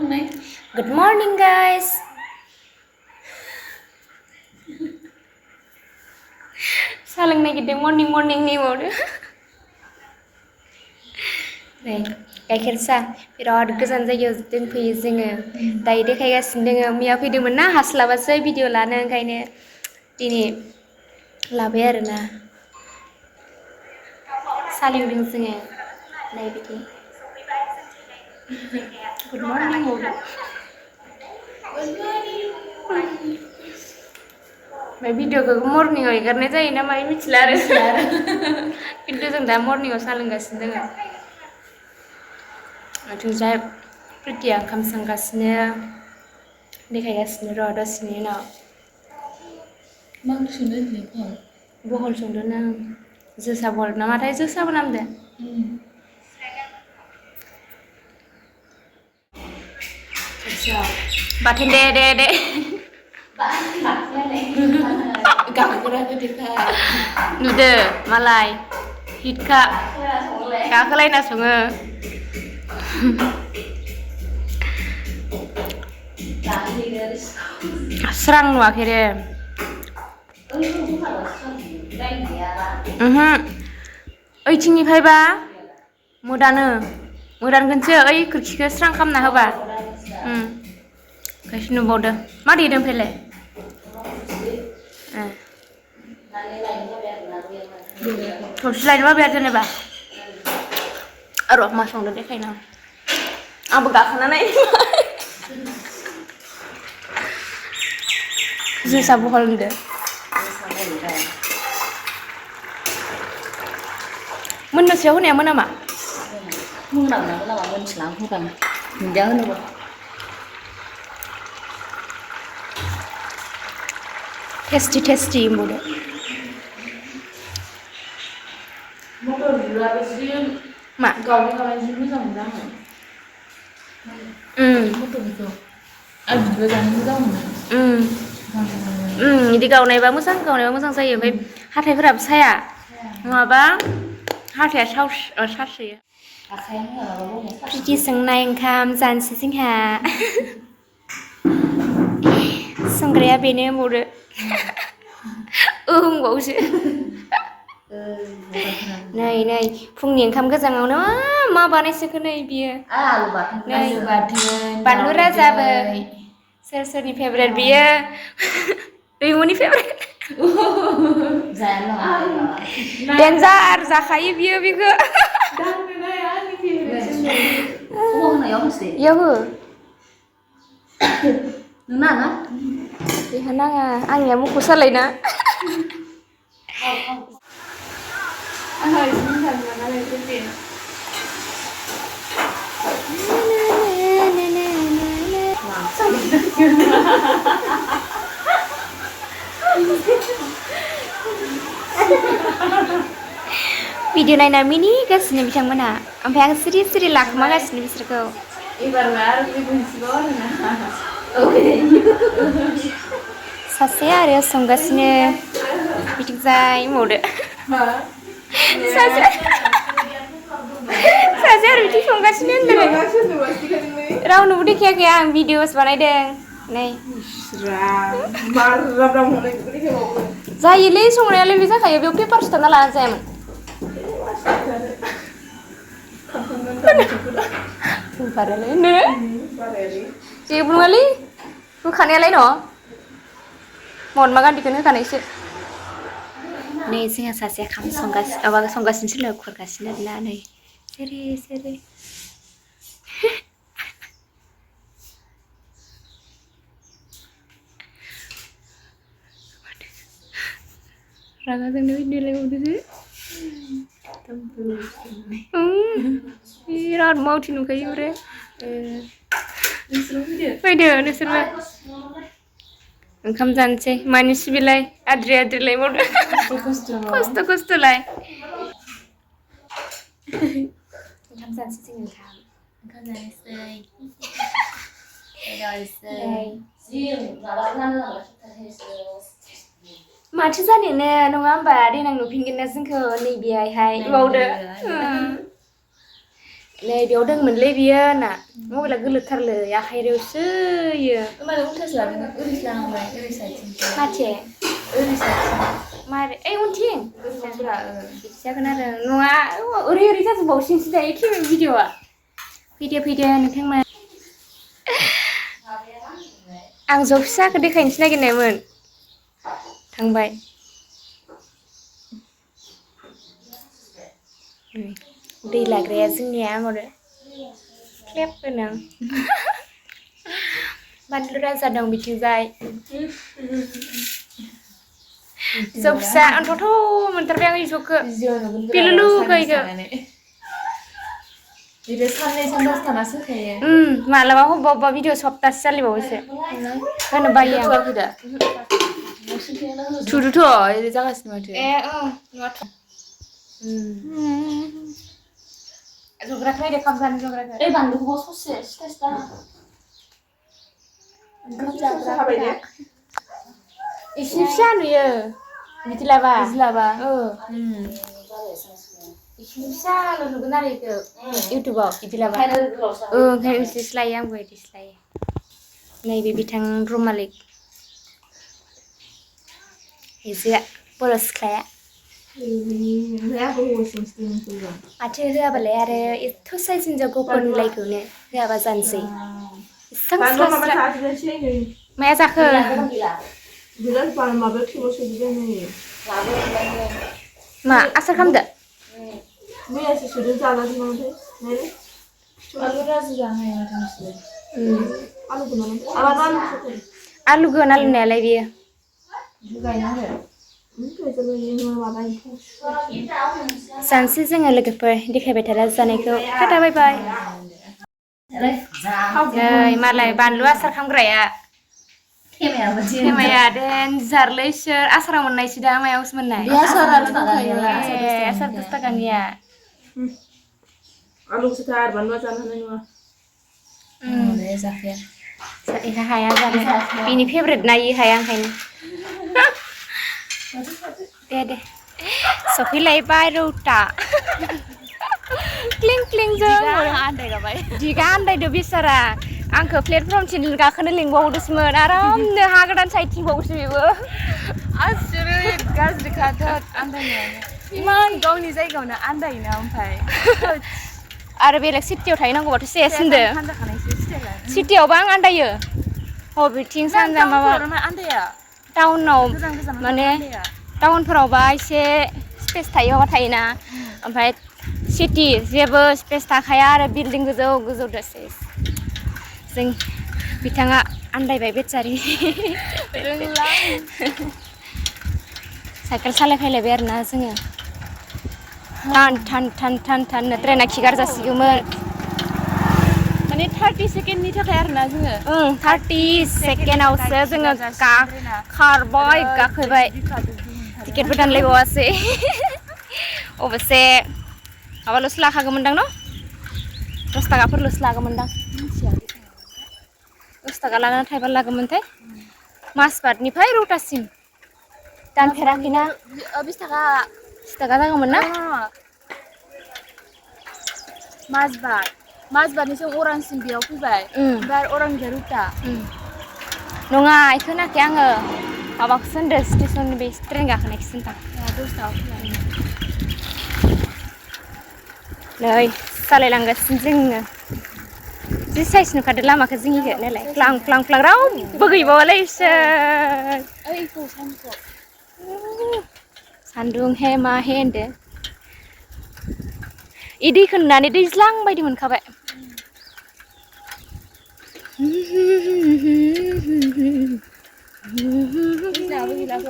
Good morning, guys. Saling naik morning nih mau deh. Nih, gaikir सा बिराद गोजान जायगायाव दोनफैयो जोङो दायो देखायगासिनो दोङो मैया फैदोंमोन ना हास्लाबासै भिडिअ लानो ओंखायनो दिनै लाबाय आरोना सालिवदों जोङो नाय बिदि गुड मर्निं मौदो ओमफ्राय भिडिअखौ मर्निंआव एगारनाय जायो ना माय मिथिला आरो खिन्थु जों दा मर्निंआव सा लोंगासिनो दोङो ओंथिंजाय प्रिटिया ओंखाम संगासिनो देखायगासिनो र' दसेनि उनाव मा ओंख्रि संदों दिनै बहल संदों नों जोसा बहल नामाथाय जोसाबो नामदो बाथोन दे गाखोरा गोदैखा नुदो मालाय हिटखा गाखोलायना सङो स्रां नुवाखै ओइथिंनिफ्रायबा मोदानगोनसो ओइ खोरखिखौ स्रां खालामना होबा खायसे नुबावदो मा देदों फेले थरसि लायनोबा बिराद जेनेबा र' मा संदो देखायनो आंबो गाखोना नायबाय जोसा बहल होनदो मोननोसैयाव होनाया मोनामा मोनथिला होदां दुन्दिया होनोबो टेस्टि होनबावदो मा गावनाय जि मोजां मोनो आङो बिदिबो जानो मोजां मोनो बिदि गावनायबा मोजां जायो ओमफ्राय हाथाइफोराबो साया नङाबा हाथाया सासोयो प्रिटि संनाय ओंखाम जानोसै जोंहा संग्राया बेनो होनबावदो होनबावसो नै फुंनि ओंखाम गोजाङावनो मा बानायसोखो नै बियो नै बानलु राजाबो सोरनि फेभरेट बियो दैमुनि फेभरेट देन्जार जाखायो बियो बेखौ इयाव हो बेहा नाङा आंनिया मुखौ सालायना भिडिअ नायना मिनिगासिनो बिथांमोनहा ओमफ्राय आं सिरि लाखोमागासिनो बिसोरखौ सासे आरो संगासिनो बिथिंजाय मावदो सासे आरो बिथिं संगासिनो होनदों रावनोबो देखायाखै आं भिडिअस बानायदों नै जायोलै संनायालाय बे जाखायो बेयाव पेपार सुथाबना लाना जायामोन जेबो नङालै होखानायालाय न' महात्मा गान्धीखौनो होखानायसो नै जोंहा सासेया खाम संगासिनो खुरगासिनो आरोना नै सिरि रागा जोंनो भिडिअ लायबावदोसो बिराद मावथि नुखायो ओमफ्राय फैदो नोंसोरबो ओंखाम जानोसै मानि सिबिलाय आद्रिलाय मावदो खस्थ'लाय ओंखाम जानोसै जों ओंखाम माथो जानोनो नङा होमबा देनां नुफिनगोन ना जोंखौ नैबेहाय बावदो नै बेयाव दंमोनलै बियो ना मबाइला गोलोथारलै आखाइयावसो इयो होमबालाय उल्थासो लादों ओरैसो लानांबाय ओरै साइडथिं माथे ओरै साइडथिं मारै ओइ उनथिं गोजौफोरा बिदि जागोन आरो नङा ओरै ओरै जाजोबबावसिनसो दायो केमेरा भिडिअ'आ फैदो नोंथांमोन आं जौ फिसाखौ देखायनोसो नागिरनायमोन थांबाय दै लाग्राया जोंनिया आमरो क्लेप गोनां बानलु राजा दं बिथिंजाय जौ फिसा आंथ' मोनथारबाय आं जौखौ पिलुलु गैगो बिदिनो साननै सानथामसो थानासो होखायो मालाबा अबेबा भिडिअ सप्तासे जालायबावोसो होनो बायो आं दा थुदोथ' ओरै जागासिनो माथो जग्राखौ नायदो खामजानो जग्राखौ ओइ बानलुखौबो ससे सिथा सिथा ओंखाम जाग्राफोरा एसे फिसा नुयो बिदि लाबा एसे फिसाल' नुगोन आरो इखौ इउटुबाव बिदि लाबा ओंखायनो इदिसो लायो आंबो इदिसो लायो नैबे बिथां रमालिक एजेआ बर' सिख्लाया माथो होआबालाय आरो एथ' साइज गफ'निलायखौनो होआबा जानोसै इसां स्रा स्रा माया जाखो मा आसार खालामदो मैयासो सुदों जानानै ओमफ्राय बानलु राजु जानो हायो माथो नोंसोरो आलुगोन आलुनायालाय बियो जानोसै जोङो लोगोफोर देखायबाय थाला जानायखौ टाटा बाय बाय नै मालाय बानलु आसार खालामग्राया थेमाया देनजारलै इसोर आसाराव मोननायसो दा मायावसो मोननाय आसारानो दंखायो आसार 10 थाखानिया आलुखौसोथार बानलुआ जानो हानाय नङा जाखाया इहा हाया जानो बिनि फेभरेट ना इयो हाया ओंखायनो दे सफैलायबाय रौता क्लिं क्लिं जों आन्दायगाबाय दिगा आन्दायदो बेसारा आंखौ प्लेटफर्मथिं गाखोनो लिंबावदोंसोमोन आरामनो हा गोदान साइडथिंबावोसो बेबो आसुरित गाज्रिखाथ' आन्दायनायानो इमान गावनि जायगायावनो आन्दायोना ओमफ्राय आरो बेलेग सिटियाव थाहैनांगौबाथ' सेस होनदो सिटियावबा आं आन्दायो बबेथिं सानजा माबा आन्दाया टाउनाव गोजान माने टाउनफोरावबा एसे स्पेस थायो माबा थायोना ओमफ्राय सिटि जेबो स्पेस थाखाया आरो बिल्डिं गोजौ सेस जों बिथाङा आन्दायबाय बेचारि साइकेल सालायफैलायबाय आरोना जोङो थाननो ट्रेना खिगारजासिगौमोन माने 30 सेकेन्डनि थाखाय आरोना जोङो 30 सेकेन्डआवसो जोङो खारबाय गाखोबाय टिकेटबो दानलायबावासै अबसे माबाल'सो लाखागौमोनदां न' 10 थाखाफोरल'सो लागौमोनदां 10 थाखा लानानै थाइबा लागौमोनथाय माजबातनिफ्राय रौतासिम दानफेराखैना 20 थाखा 10 थाखा जागौमोन ना माजबातनिसो अरांसिम बेयाव फैबाय ओमफ्राय अरांनिफ्राय रौता नङा इखौ होनाखै आङो माबाखौसो होनदों स्टेसन बे ट्रेन गाखोनायखौसो होनदां 10 थाखा नै सालायलांगासिनो जोङो जि साइज नुखादो लामाखौ जोंनिखौ नायलाय क्लां क्लां क्लां रावबो गैबावालाय इसोर सान्दुं हे मा हे होनदो इ दैखौ नुनानै दैज्लां बायदि मोनखाबाय जोंनाबो गैलाथ'